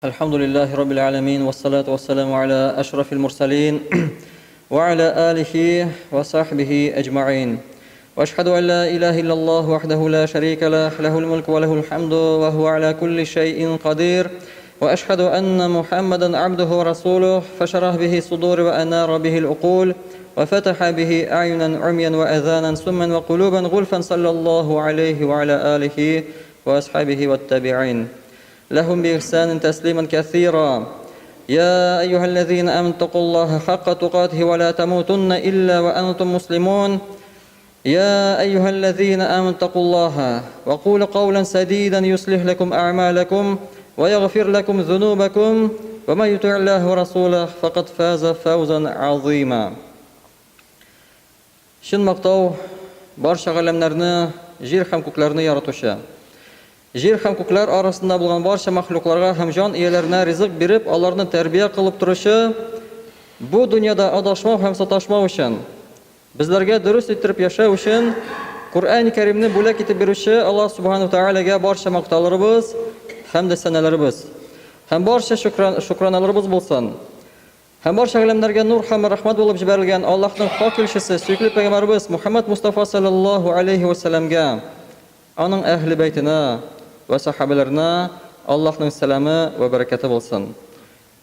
الحمد لله رب العالمين والصلاة والسلام على أشرف المرسلين وعلى آله وصحبه أجمعين وأشهد أن لا إله إلا الله وحده لا شريك له له الملك وله الحمد وهو على كل شيء قدير وأشهد أن محمدا عبده ورسوله فشرح به الصدور وأنار به العقول وفتح به أعينا عميا وأذانا سما وقلوبا غلفا صلى الله عليه وعلى آله وأصحابه والتابعين لهم بإحسان تسليما كثيرا يا أيها الذين آمنوا اتقوا الله حق تقاته ولا تموتن إلا وأنتم مسلمون يا أيها الذين آمنوا اتقوا الله وقولوا قولا سديدا يصلح لكم أعمالكم ويغفر لكم ذنوبكم وما يطع الله ورسوله فقد فاز فوزا عظيما Чын мактау барча галәмнәрне, җир һәм күкләрне яратучы. Җир һәм күкләр арасында булган барча мәхлукларга һәм җан ияләренә ризык биреп, аларны тәрбия кылып торучы, бу дөньяда адашмау һәм саташмау өчен, безләргә дөрес иттереп яшәү өчен Коръән Кәримне бүләк итеп бирүче Аллаһ Субхану Тәгаләгә барча мактауларыбыз, хәмде сәнәләребез һәм барча шөкраналарыбыз булсын. Һәм барча галәмнәргә нур һәм рәхмәт булып җибәрелгән Аллаһның хак илчесе, сөекле пәйгамбәребез Мухәммәд Мостафа салләллаһу аләйһи вә сәлләмгә, аның әһле бәйтенә вә сәхабәләренә Аллаһның сәламе вә бәрәкәте булсын.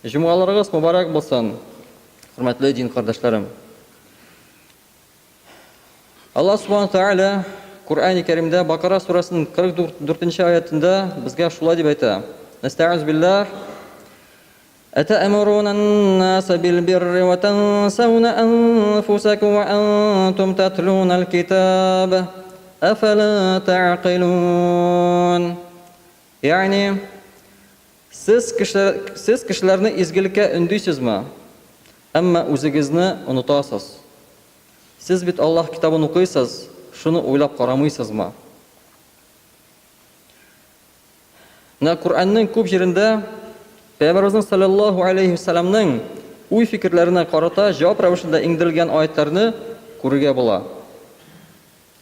Җомгаларыгыз мөбарәк булсын, хөрмәтле дин кардәшләрем. Аллаһ Субхану Тәгалә Коръәни Кәримдә Бакара сүрәсенең 44 нче аятендә безгә шулай дип әйтә. Нәстәгыйз биллаһ. أتأمرون الناس بالبر وتنسون أنفسكم وأنتم تتلون الكتاب أفلا تعقلون Ягъни, сез кешеләр, сез кешеләрне изгелеккә өндисезме? Әмма үзегезне онытасыз. Сез бит Аллаһ китабын укыйсыз, шуны уйлап карамыйсызмы? Менә Коръәннең күп җирендә Пәйгамбәребезнең саллаллаһу алейһи вәсәлламнең уй-фикерләренә карата җавап рәвешендә иңдерелгән аятьләрне күрергә була.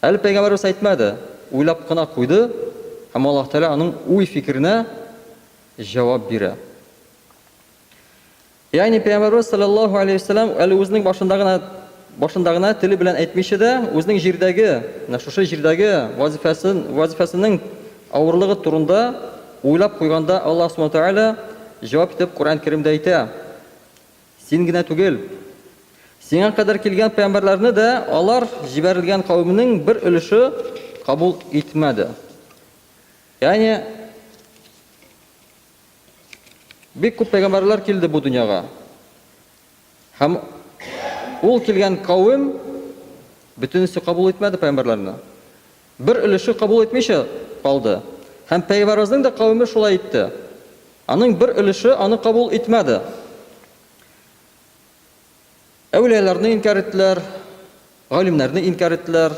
Әле Пәйгамбәребез әйтмәде, уйлап кына куйды, һәм Аллаһ Тәгалә аның уй-фикеренә җавап бирә. Ягъни Пәйгамбәребез салләллаһу алейһи вә сәлләм әле үзенең башында гына башында гына теле белән әйтмичә дә, үзенең җирдәге, менә шушы җирдәге вазифасын, вазифасының авырлыгы турында уйлап куйганда Аллаһ Субхану Тәгалә җавап итеп Коръән Кәримдә әйтә: Син генә түгел, сиңа кадәр килгән пәйгамбәрләрне дә алар җибәрелгән кавеменең бер өлеше кабул итмәде. Ягъни Бик күп пәйгамбәрләр килде бу дөньяга. Һәм ул килгән кавем бөтенесе кабул итмәде пәйгамбәрләрне. Бер өлеше кабул итмичә калды. Һәм пәйгамбәребезнең дә кавеме шулай итте. Аның бер өлеше аны кабул итмәде. Әүлияләрне инкяр иттеләр, галимнәрне инкяр иттеләр.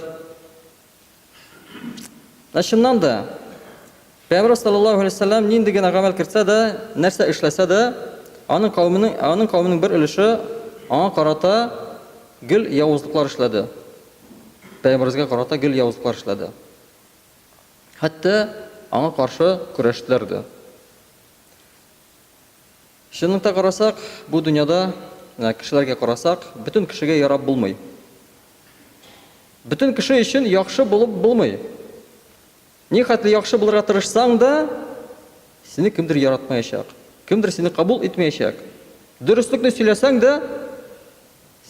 Ә чыннан да, Пәйгамбәр саллаллаһу алейһи вәсәлләм нинди генә гамәл кертсә дә, нәрсә эшләсә дә, аның кавеменең аның кавеменең бер өлеше аңа карата гел явызлыклар эшләде. Пәйгамбәребезгә карата гел явызлыклар эшләде. Хәтта аңа каршы көрәштеләр дә. Чынлыкта карасак, бу дөньяда, менә кешеләргә карасак, бөтен кешегә ярап булмый. Бөтен кеше өчен яхшы булып булмый. Ни хәтле яхшы булырга тырышсаң да, сине кемдер яратмаячак, кемдер сине кабул итмәячәк. Дөреслекне сөйләсәң дә,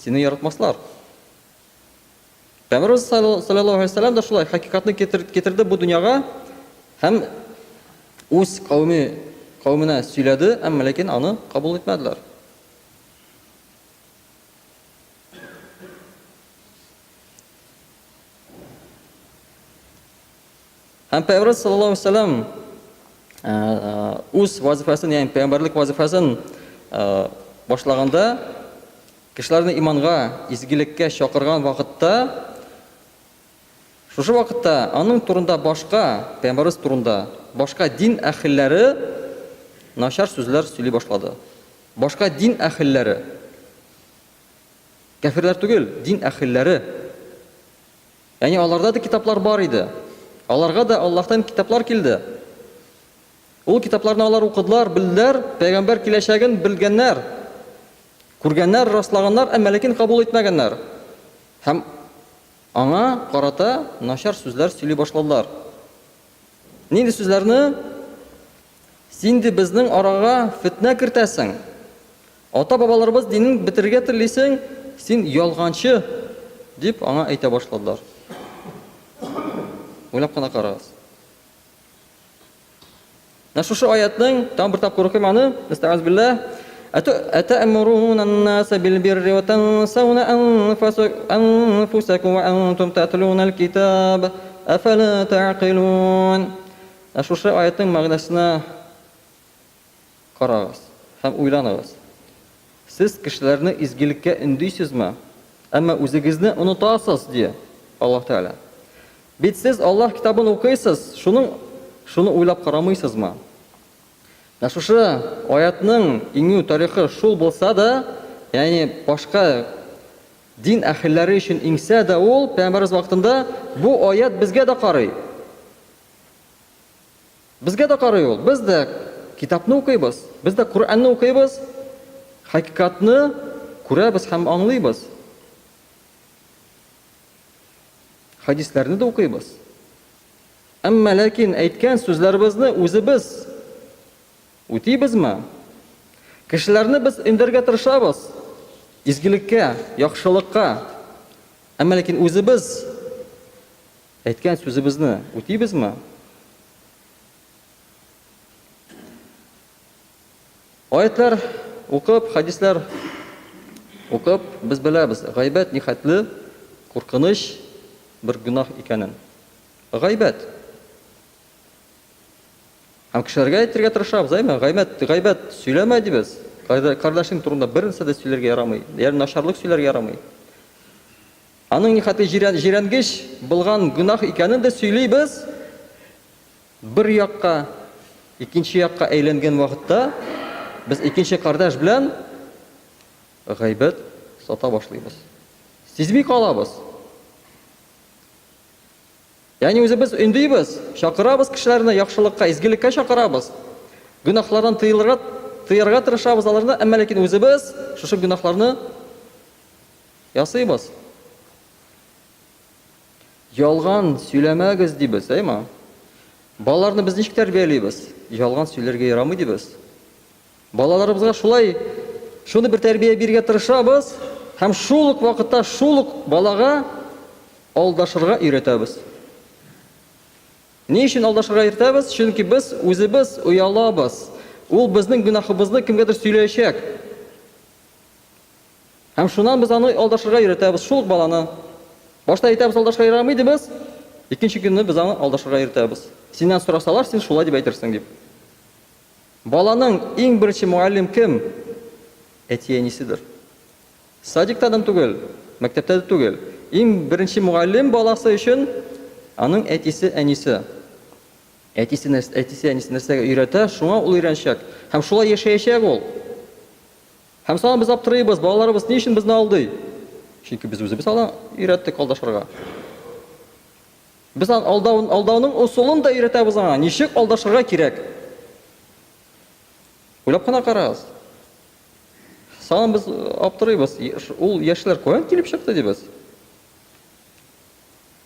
сине яратмаслар. Пәйгамбәребез саллаллаһу алейһи вәсәлләм дә шулай хакыйкатьне китерде бу дөньяга һәм үз кавеме кавеменә сөйләде, әмма ләкин аны кабул итмәделәр. Һәм Пәйгамбәребез саллаллаһу алейһи вәсәлләм үз вазифасын, ягъни пәйгамбәрлек вазифасын башлаганда Кешеләрне иманга, изгелеккә чакырган вакытта, шушы вакытта аның турында башка, пәйгамбәребез турында башка дин әһелләре начар сүзләр сөйли башлады. Башка дин әһелләре. Кәфирләр түгел, дин әһелләре. Ягъни аларда да китаплар бар иде. Аларга да Аллаһтан китаплар килде. Ул китапларны алар укыдылар, белделәр, пәйгамбәр киләчәген белгәннәр, күргәннәр, раслаганнар, әмма ләкин кабул итмәгәннәр. Һәм аңа карата начар сүзләр сөйли башладылар. Нинди сүзләрне? Син ди безнең арага фетнә кертәсең. Ата-бабаларыбыз динен бетерергә телисең, син ялганчы, дип аңа әйтә башладылар. Уйлап кына карагыз. Менә шушы аятның, тагын бер тапкыр укыйм аны, Әстәгаз билләһ. Әтәмурун ан-наса бил бирри ва тансауна анфусакум ва антум татлунал китаб, афала та'килун. Менә шушы аятның мәгънәсенә карагыз һәм уйланыгыз. Сез кешеләрне изгелеккә өндисезме? Әмма үзегезне онытасыз, ди Аллаһ Тәгалә. Бит сез Аллаһ китабын укыйсыз, шуның шуны уйлап карамыйсызмы? Менә шушы аятның иңү тарихы шул булса да, ягъни башка дин әһелләре өчен иңсә дә ул, пәйгамбәребез вакытында бу аят безгә дә карый. Безгә дә карый ул. Без дә китапны укыйбыз, без дә Коръәнне укыйбыз, хакыйкатьне күрәбез һәм аңлыйбыз. Хәдисләрне дә укыйбыз. Әмма ләкин әйткән сүзләребезне үзебез үтибезме? Кешеләрне без өндәргә тырышабыз изгелеккә, яхшылыкка. Әмма ләкин үзебез әйткән сүзебезне үтибезме? Аятьләр укып, хәдисләр укып, без беләбез, гайбәт нихәтле куркыныч бер гөнаһ икәнен. Гайбәт. Һәм кешеләргә әйтергә тырышабыз, әйме, гайбәт, гайбәт сөйләмә дибез. Кардәшең турында бер нәрсә дә сөйләргә ярамый, ягъни начарлык сөйләргә ярамый. Аның нихәтле җирәнгеч булган гөнаһ икәнен дә сөйлибез. Бер якка, икенче якка әйләнгән вакытта без икенче кардәш белән гайбәт сата башлыйбыз. Сизми калабыз. Ягъни үзебез өндибез, чакырабыз кешеләрне яхшылыкка, изгелеккә чакырабыз. Гөнаһлардан тыелырга, тыярга тырышабыз аларны, әмма ләкин үзебез шушы гөнаһларны ясыйбыз. Ялган сөйләмәгез дибез, әйме? Балаларны без ничек тәрбиялибез? Ялган сөйләргә ярамый дибез. Балаларыбызга шулай шуны бер тәрбия бирергә тырышабыз һәм шул ук вакытта шул ук балага алдашырга өйрәтәбез. Ни өчен алдашырга өйрәтәбез? Чөнки без үзебез оялабыз. Ул безнең гөнаһыбызны кемгәдер сөйләячәк. Һәм шуннан без аны алдашырга өйрәтәбез, шул ук баланы. Башта әйтәбез, алдашырга ярамый дибез, икенче көнне без аны алдашырга өйрәтәбез. Синнән сорасалар, син шулай дип әйтерсең дип. Баланың иң беренче мөгаллим кем? Әти-әниседер. Садикта да түгел, мәктәптә дә түгел. Иң беренче мөгаллим баласы өчен аның әтисе, әнисе. Әтисе, әтисе, әнисе нәрсәгә өйрәтә, шуңа ул өйрәнәчәк. Һәм шулай яшәячәк ул. Һәм соңа без аптырыйбыз, балаларыбыз ни өчен безне алдый? Чөнки без үзебез аны өйрәттек алдашырга. Без аны алдау, алдауның ысулын да өйрәтәбез аңа, ничек алдашырга кирәк. Уйлап кына карагыз. Соңа без аптырыйбыз, ул яшьләр каян килеп чыкты дибез.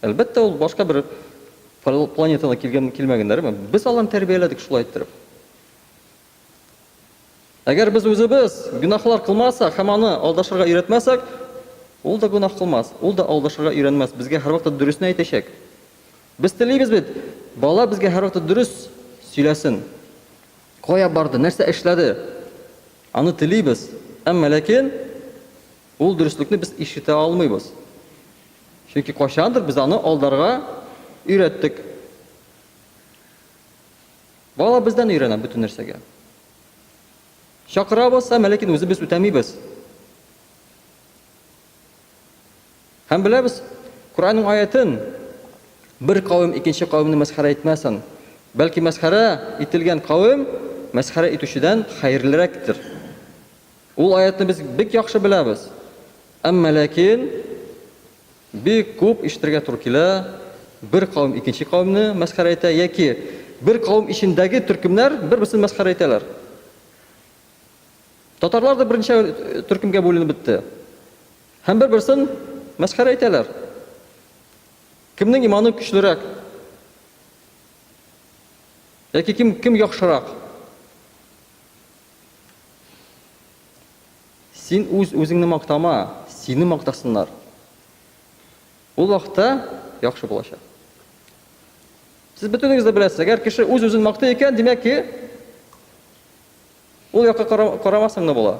Әлбәттә, ул башка бер планетадан килгән килмәгәннәр, без аларны тәрбияләдек шулай иттереп. Әгәр без үзебез гөнаһлар кылмасак һәм аны алдашырга өйрәтмәсәк, ул да гөнаһ кылмас, ул да алдашырга өйрәнмәс, безгә һәрвакыт дөресне әйтәчәк. Без телибез бит, бала безгә һәрвакыт дөрес сөйләсен. Кая барды, нәрсә эшләде? Аны телибез. Әмма ләкин ул дөреслекне без ишетә алмыйбыз. Чөнки кайчандыр без аны алдарга өйрәттек. Бала бездән өйрәнә бөтен нәрсәгә. Чакырабыз, әмма ләкин үзебез үтәмибез. Һәм беләбез, Коръәннең аятен бер кавем икенче кавемне мәсхәрә итмәсен. Бәлки мәсхәрә ителгән кавем мәсхәрә итүчедән хәерлерәктер. Ул аятны без бик яхшы беләбез. Әмма ләкин Бик күп ишетергә туры килә, бер кавем икенче кавемне мәсхәрә итә яки Бер кавым эчендәге төркемнәр бер-берсен мәсхәрә итәләр. Татарлар да берничә төркемгә бүленеп бетте. Һәм бер-берсен мәсхәрә итәләр. Кемнең иманы көчлерәк? Яки кем кем яхшырак? Син үз үзеңне мактама, сине мактасыннар. Ул вакытта яхшы булачак. Сез бөтенегез дә беләсез, әгәр кеше үз-үзен мактый икән, димәк ки, ул якка карамасаң да була.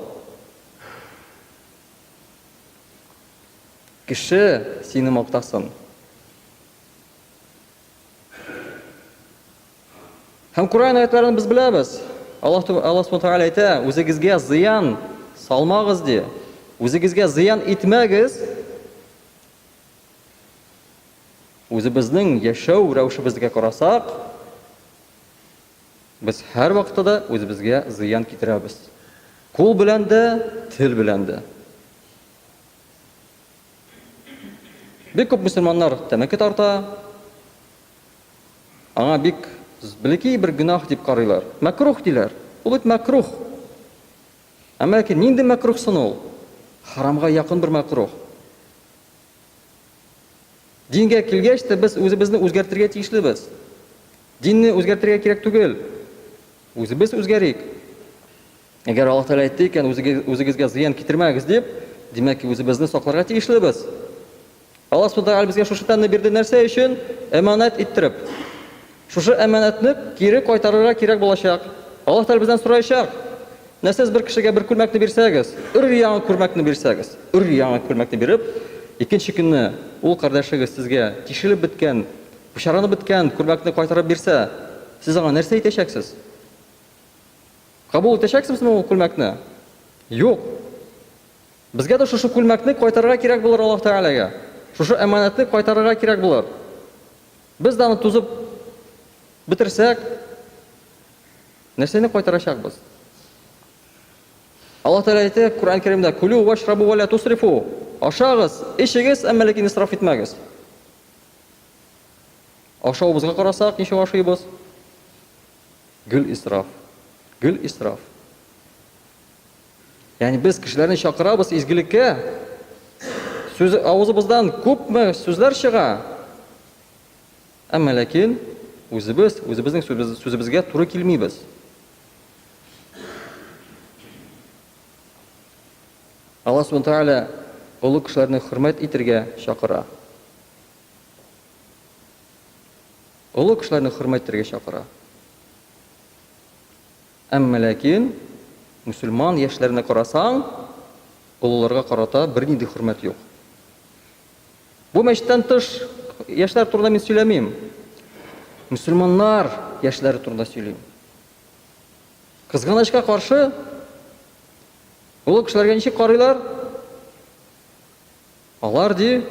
Кеше сине мактасын. Һәм Коръән аятларын без беләбез. Аллаһ Аллаһ Субхану Тәгалә әйтә, үзегезгә зыян салмагыз ди. Үзегезгә зыян итмәгез. Үзебезнең яшәү рәвешебезгә карасак, без һәрвакытта да үзебезгә зыян китерәбез. Кул белән дә, тел белән дә. Бик күп мөселманнар тәмәке тарта. Аңа бик бәләкәй бер гөнаһ дип карыйлар. Мәкрух диләр. Ул бит мәкрух. Әмма ләкин нинди мәкрух соң ул? Харамга якын бер мәкрух. Дингә килгәч тә без үзебезне үзгәртергә тиешлебез. Динне үзгәртергә кирәк түгел. Үзебез үзгәрик. Әгәр Аллаһ Тәгалә әйтте икән, үзегезгә зыян китермәгез дип, димәк ки, үзебезне сакларга тиешлебез. Аллаһ Субхану Тәгалә безгә шушы тәнне бирде нәрсә өчен? Әманәт иттереп. Шушы әманәтне кире кайтарырга кирәк булачак. Аллаһ Тәгалә бездән сораячак. Менә сез бер кешегә бер күлмәкне бирсәгез, өр-яңа күлмәкне бирсәгез, өр-яңа күлмәкне биреп, икенче көнне ул кардәшегез сезгә тишелеп беткән, пычаранып беткән күлмәкне кайтарып бирсә, сез аңа нәрсә әйтәчәксез? Кабул итәчәксезме ул күлмәкне? Юк. Безгә дә шушы күлмәкне кайтарырга кирәк булыр Аллаһ Тәгаләгә. Шушы әманәтне кайтарырга кирәк булыр. Без дә аны тузып бетерсәк, Нәрсәне кайтарачакбыз? Аллаһ Тәгалә әйтә Коръән Кәримдә: "Кулю вашрабу ва ла тусрифу". Ашагыз, эчегез, әмма ләкин исраф итмәгез. Ашавыбызга карасак, ничек ашыйбыз? Гел исраф. Гел исраф. Ягъни без кешеләрне чакырабыз изгелеккә. Сүз авызыбыздан күпме сүзләр чыга. Әмма ләкин үзебез, үзебезнең сүзебезгә туры килмибез. Аллаһ Субхану Тәгалә олы кешеләрне хөрмәт итергә чакыра. Олы кешеләрне хөрмәт итергә чакыра. Әмма ләкин мөселман яшьләренә карасаң, олыларга карата бернинди хөрмәт юк. Бу мәчеттән тыш яшьләр турында мин сөйләмим. Мөселманнар яшьләре турында сөйлим. Кызганычка каршы, олы кешеләргә ничек карыйлар? Алар ди,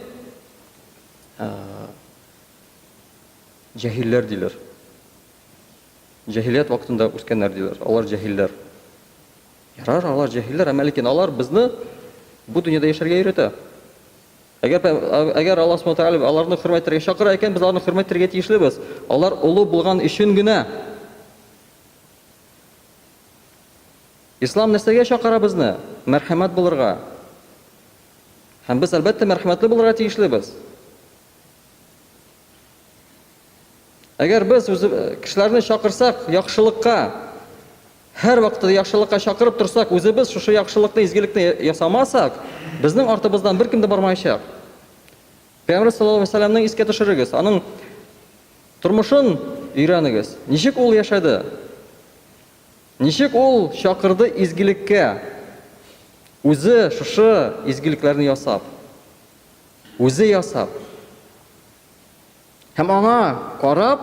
җәһилләр диләр. Җәһилият вакытында үскәннәр диләр. Алар җәһилләр. Ярар, алар җәһилләр, әмма ләкин алар безне бу дөньяда яшәргә өйрәтә. Әгәр, әгәр Аллаһ Субхану Тәгалә аларны хөрмәт итәргә чакыра икән, без аларны хөрмәт итәргә тиешлебез. Алар олы булган өчен генә. Ислам нәрсәгә чакыра безне? Мәрхәмәт булырга. Һәм без, әлбәттә, мәрхәмәтле булырга тиешлебез. Әгәр без үзе кешеләрне чакырсак яхшылыкка, һәрвакытта яхшылыкка чакырып торсак, үзебез шушы яхшылыкны, изгелекне ясамасак, безнең артыбыздан беркем дә бармаячак. Пәйгамбәр саллаллаһу алейһи ва сәлләмнең искә төшерегез, аның тормышын өйрәнегез. Ничек ул яшәде? Ничек ул чакырды изгелеккә? Үзе шушы изгелекләрне ясап. Үзе ясап. Һәм аңа карап,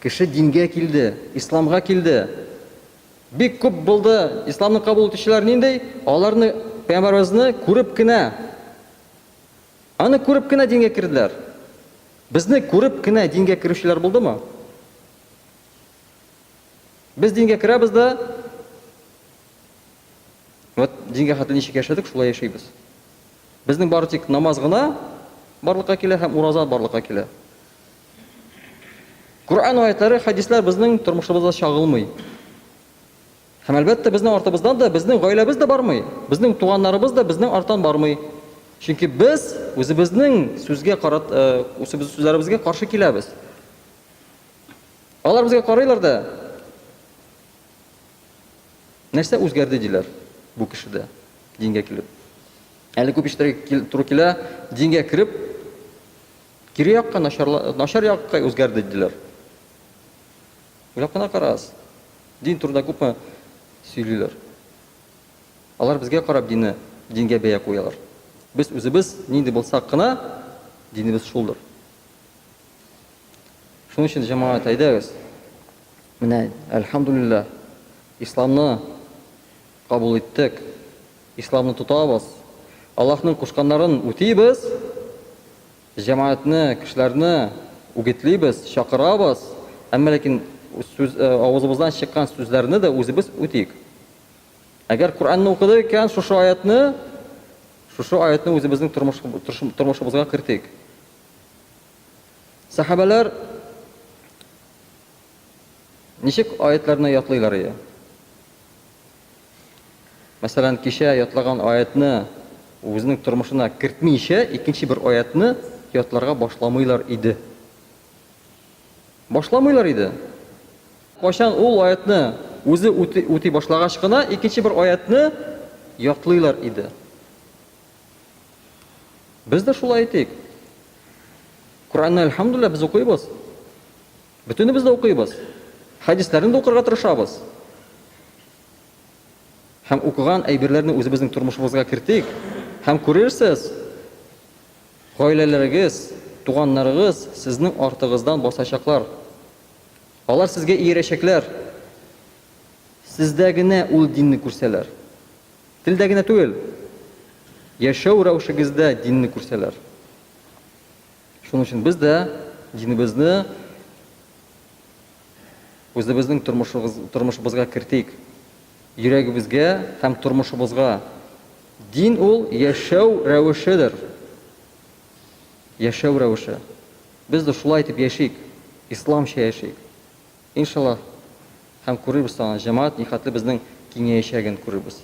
кеше дингә килде, исламга килде. Бик күп булды исламны кабул итүчеләр нинди? Аларны пәйгамбәребезне күреп кенә, аны күреп кенә дингә керделәр. Безне күреп кенә дингә керүчеләр булдымы? Без дингә керәбез дә, вот дингә хәтле ничек яшәдек, шулай яшибез. Безнең бары тик намаз гына барлыкка килә һәм ураза барлыкка килә. Коръән аятлары, хәдисләр безнең тормышыбызда чагылмый. Һәм әлбәттә безнең артыбыздан да безнең гаиләбез дә бармый, безнең туганнарыбыз да безнең арттан бармый. Чөнки без үзебезнең сүзгә карат, үзебез сүзләребезгә каршы киләбез. Алар безгә карыйлар да, нәрсә үзгәрде диләр бу кешедә дингә килеп. Әле күп ишетергә туры килә, дингә кереп, кире якка, начар якка үзгәрде диләр. Уйлап кына карагыз. Дин турында күпме сөйлиләр. Алар безгә карап динне, дингә бәя куялар. Без үзебез нинди булсак кына, динебез шулдыр. Шуның өчен, җәмәгать, әйдәгез, менә, әлхәмдүлилләһ, исламны кабул иттек, исламны тотабыз, Аллаһның кушканнарын үтибез, Җәмәгатьне, кешеләрне үгетлибез, чакырабыз, әмма ләкин сүз, авызыбыздан чыккан сүзләрне дә үзебез үтик. Әгәр Коръәнне укыдык икән, шушы аятны, шушы аятны үзебезнең тормыш, тормышыбызга кертик. Сәхабәләр ничек аятларны ятлыйлар иде? Мәсәлән, кичә ятлаган аятны үзенең тормышына кертмичә, икенче бер аятны ятларга башламыйлар иде. Башламыйлар иде. Кайчан ул аятны үзе үти, үти башлагач кына, икенче бер аятны ятлыйлар иде. Без дә шулай итик. Коръәнне, әлхәмдүлилләһ, без укыйбыз. Бөтенебез дә укыйбыз. Хәдисләрне дә укырга тырышабыз. Һәм укыган әйберләрне үзебезнең тормышыбызга кертик. Һәм күрерсез, гаиләләрегез, туганнарыгыз сезнең артыгыздан басачаклар. Алар сезгә иярәчәкләр. Сездә генә ул динне күрсәләр. Телдә генә түгел, яшәү рәвешегездә динне күрсәләр. Шуның өчен без дә динебезне үзебезнең тормышыбызга кертик. Йөрәгебезгә һәм тормышыбызга. Дин ул яшәү рәвешедер. Яшәү рәвеше. Без дә шулай итеп яшик, исламча яшик. Иншаллаһ, һәм күрербез тагын, җәмәгать нихәтле безнең киңәячәген күрербез.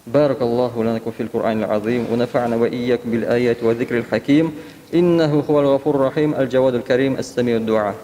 بارك الله لنا في القرآن العظيم ونفعنا وإياكم بالآيات والذكر الحكيم إنه هو الغفور الرحيم الجواد الكريم السميع الدعاء.